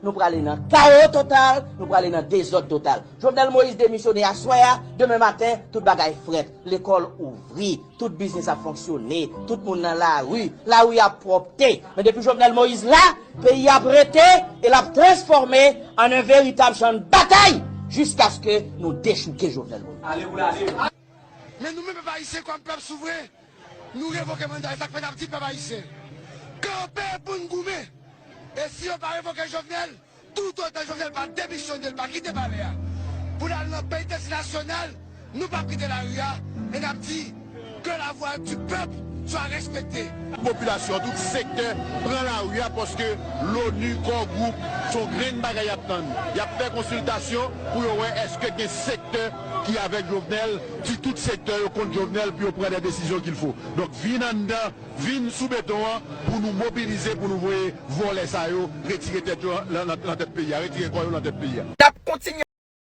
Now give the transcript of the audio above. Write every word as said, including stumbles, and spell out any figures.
Nou prale nan kawo total, nou prale nan dezòd total. Jovenel Moïse demisyone aswè a, demen maten, tout bagay frèt. Lekòl ouvri, tout biznis ap fonksyone, tout moun nan lari, lari ap pwòpte. Men depi Jovenel Moïse la, peyi ap rete e l ap transfòme an yon veritab chan batay jiskaske nou dechouke Jovenel Moïse. Men nou menm pèp ayisyen kòm pèp souvren, nou revoke manda. E sa k fè n ap di pèp ayisyen, kanpe pou n goumen. E si yo pa revoke Jovenel, toutotan Jovenel pa demisyone, l pa kite palè a pou l al nan penitansye nasyonal, nou p ap kite lari a. E n ap di, que la voix du peuple soit respectée. Popilasyon an, tout sektè pran lari a paske l'ONU, Core Group, se yon grenn bagay y ap tann. Y ap fè konsiltasyon pou yo wè èske gen sektè ki avèk Jovenel, si tout sektè yo kont Jovenel pou yo pran des décisions qu'il faut. Donk vin anndan, vin sou beton an pou nou mobilize, pou nou voye vòlè sa yo retire tèt yo nan, nan, nan tèt peyi a, retire kò yo nan tèt peyi a. N ap kontinye